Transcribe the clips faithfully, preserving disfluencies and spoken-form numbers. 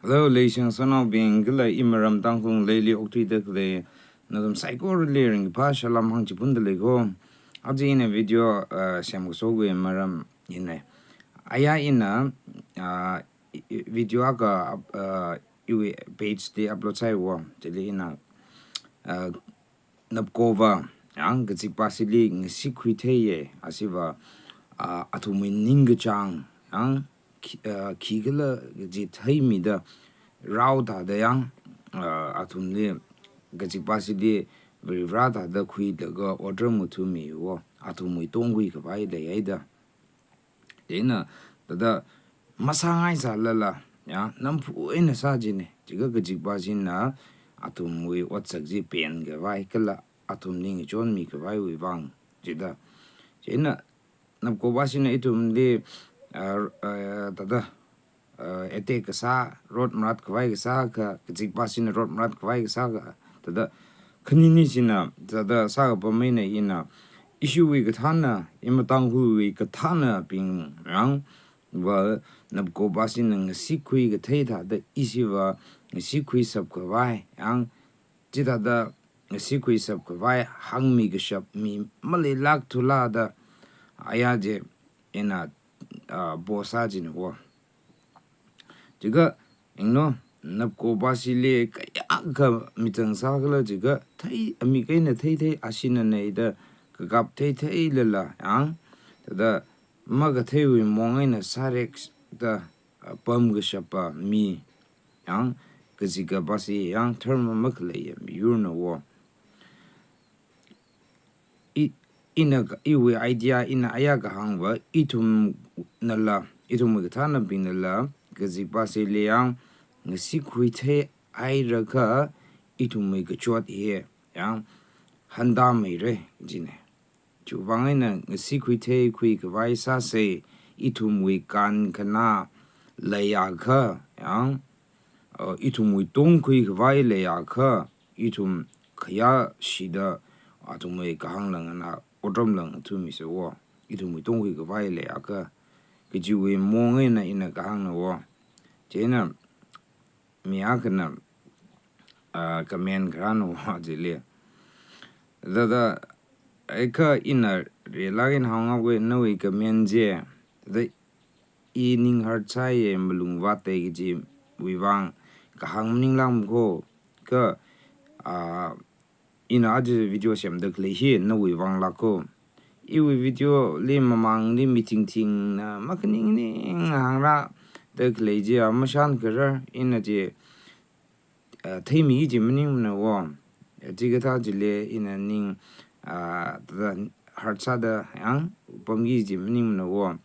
Hello, leishing sanaobing, kala imaram Tangkhul ngaleili okthuida khalei nathum saikorali ringkaphā salam hāngchiphunda leiko. Aja ina video, uh, semkasowui maram hina. Aya ina, uh, i-, i-, video akha, uh, iwui page li upload sāhaiwo. Chili ina, uh, Napkova, yang kazipashili ngasikkhui theiya, ashiva, ah, athumwui ningkachāng, yang khi-, ah, khikhala kaji theimida, rao thāda yang, ah, athumli kazipashili Varivarā thāda khuilaga otram ngathamiwo, athumwui tongkhui khavai leihaida. Chieina, thāda masāngaisālala, ya, namphu eina sā jina, jiakha kazipashina athumwui otsak chi penkhavai, kala athumli ngachonmi khavaiwui vang, jida. Chieina, Napkovashina ithumli, ah, ah, thāda, ah, attack kasā, rot marat khavai kasā akha, kazipashina rot marat khavai kasā akha, thāda, khanini china, thāda sākapam eina ina, ishiwui kathāna, ima Tangkhulwui kathānabing, yang, va, Napkovashina ngasikkhui kathei thāda ishiva ngasikkhuishap khavai, yang, chithāda ngasikkhuishap khavai hāngmi kashap mi maleilākthuda, aya chi ina, ah, post sā jinawo. Jiakha, ingno, Napkovashili kayākha michang sākhala jiakha, thei, amik eina theithei ashina neida kakap theitheilala, yang, thāda makatheiwui mong eina sārekda, ah, pamkashapa mi, yang, kazikapashi, yang, dharma makhaleiya miyurnawo. I, ina ka-, iwui idea ina aya kahāngva, ithumnala, ithumwui kathānabingnala, kazipashili yang ngasikkhui theihailakha, ithumwui kachot hi, yang, hānda meira, jina. Chiwui vang eina ngasikkhui theikhui khavai sāsa, ithumwui kankhana leiakha, yang, uh, ithumwui tongkhui khavai leiakha, ithum khayāshida athumwui kahāng langna otram lang ngathamisawo, ithumwui tongkhui khavai leiakha, kajiwui mong eina ina kahāngnawo. Chieina, mi akhana, ah, comment kharānawo chili. Thāda, aikha ina relāk eina hānghaowa nawui comment chi. Thāda, i ning hurt sāya, malung vātda kajiwui vang kahāng maninglākmako, kha, ah, ina aja video semda khalei hi nawui vanglāko. Iwui video li mamangli mi thingthingna makhaning ning hāngrāda khalei chiya mashankarar, ina chi, ah, theimi chi maningmanawo. Chikathā chili ina ning, ah, thāda hurt sāda yang pamki chi maningmanawo.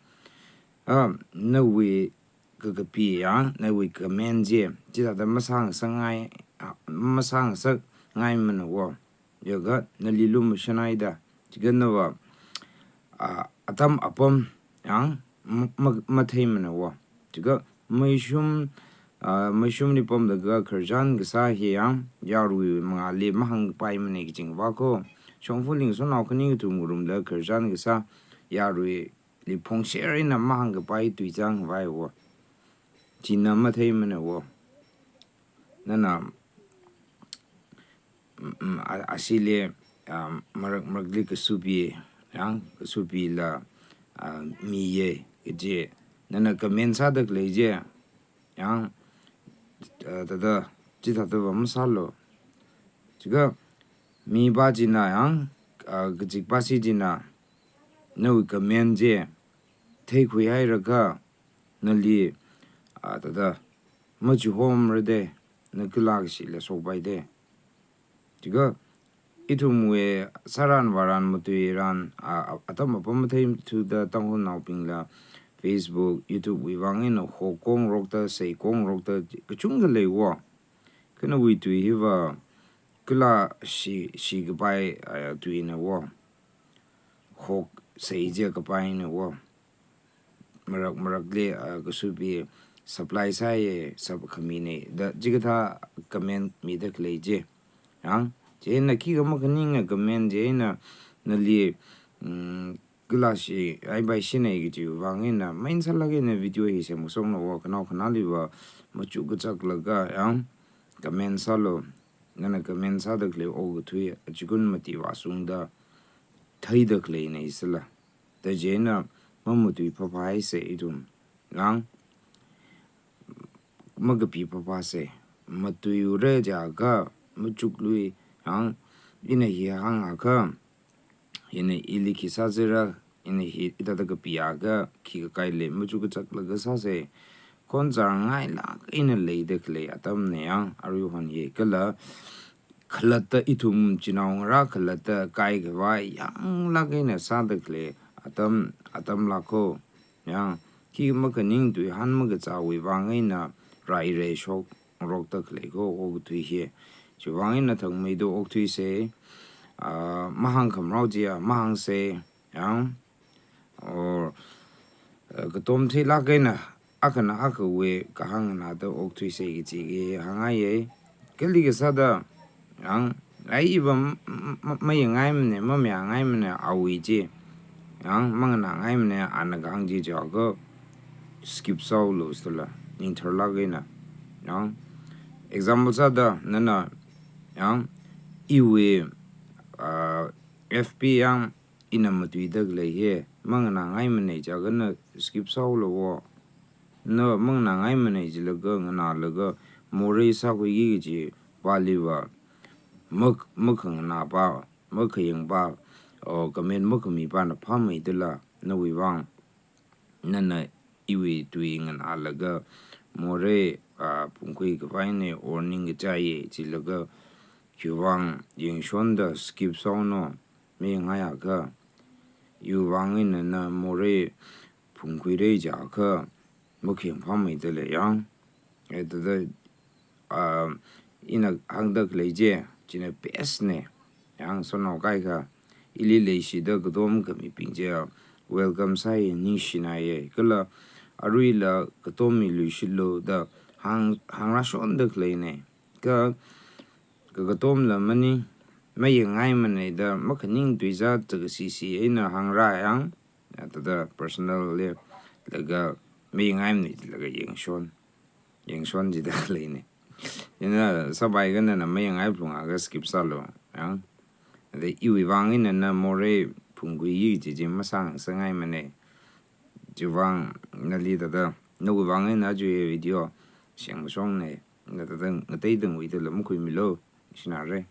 Ah, nawui kakapi yang, nawui comment chi, chithāda masāngasakngai, ah, masāngasakngaimanawo. Jiakha nali lumashanhaida, jiakha nava, ah, atam apam yang, ma-, ma-, matheimanawo. Jiakha Meishum, ah, Meishumli pamlaga khararchan kasā hi yang, yaruiwui mangāli mahāngpaimana kachingvako. Shongfalu shanao khani kathum ngarumlaga khararchan kasā, yarui li phongshare eina mahāngkapai tui chāngvaiwo. China matheimanawo. Nana, mm, mm, a-, ashili, um, marak marakli kasupi, yang, kasupila, um, miya, kaji. Nana comment sāda khalei chi, yang, uh, thāda, chithāda va masālu. Jiakha, mipā china yang, ah, kazikpāshi china, nawui comment chi theikhuihairakha, nali, ah, thāda, machihomrada, na kala kashila shokpaida. Jiakha, ithumwui sāran vāran matuiran, ah, atam apam matheithuda Tangkhulnaobingla, Facebook, YouTube wui vang eina hokkongrokta, seikongrokta, kachungkha leiwo. Kha nawui tui hiva kala shi, shikapai, ah, tuinawo. Hok sei jiakapainawo. Marak marakli, ah, kasupi supply sāya, sap khamina da, chikathā comment mida khalei chi. Yang, chieina khikha makhaninga comment chieina nali, mm, kala shi ai bai shinai kaji vang eina, main sālāk eina video hi semkashongna wo, kanao kanāliva machuk kachaklaga, yang, comment sālu, nana comment sāda khalei okathui, achikun mati vāshungda, theida khaleina sāla. Da chieina, mamatui phaphaisa ithum, yang, makapi phaphasa, matuiura jiakha, machuklui, yang, ina hi hāngakha, ina ili khi sāzara, ina hi ithāda kapiakha, khi kakai lei, machuk kachaklaga sāsa, khon zar ngailāk eina leida khalei atamna yang, aruihon hi kala, khalatta ithum chinaongarā khalatta kaikhavai yanglāk eina sāda khalei atam, atamlāk ko. Yang, khi makhaning tuihan makazāwui vang eina rai rai shok rokta khalei ko okathui hi. Chiwui vang eina thangmeida okthuisa, ah, mahāngkhamarao chiya, mahāngsa, yang, or, eh, katom theilāk eina, akhana akhawui kahāng nganāda okthuisa kaji hi hāngngaiya. Kali kasāda, yang, ai iva m-, m-, m-, mayangngaimana, mamayāngaimana awui chi, yang, manganāngaimana ana kahāng chi jiakha skip sāhaolu sāla, ningtharlāk eina. Yang, example sāda, nana, yang, iwui, ah, F B yang, ina matuida khalei hi, manganāngaimana jiakha na skip sāhaolu wo. Na manganāngaimana jilaga nganālaga morei sākhuiki kaji paliva, mak-, makhanganāpa, makhayangpa, o comment makhamipa na phāmeidala, nawui vang, nana iwui tui nganālaga morei, ah, phungkhui khavai eina or ningkachai jilaga khiwui vang yangshonda skip sāhaono, mayangngaiakha, iwui vang eina na morei phungkhuira jiakha, makhayang phāmeidala yang. Eh, thāda, ah, ina hāngda khalei chi, china best na. Yang, shanao kaikha, ili leishida katom khamibing chi welcome sāya, ningshinaya. Kala aruila katom miluishitlu da hāng, hāngrāshonda khaleina. Kha, ka katomla maning, mayangngaimana da makhaning tuizā chakasisi eina hāngrā yang, ya, thāda personal li, laga mayangngaimana laga yangshon, yangshon jida khaleina. Ina sāpai kha nana mayangngai phungakha skip sālu, yang. Da iwui vang eina na morei phungkhuiki kaji chi masāngasakngaimana. Chiwui vang nali thāda, nawui vang eina chiwui video semkashongna, na thāda ngatei tangwuidala makhuimilu, shinare.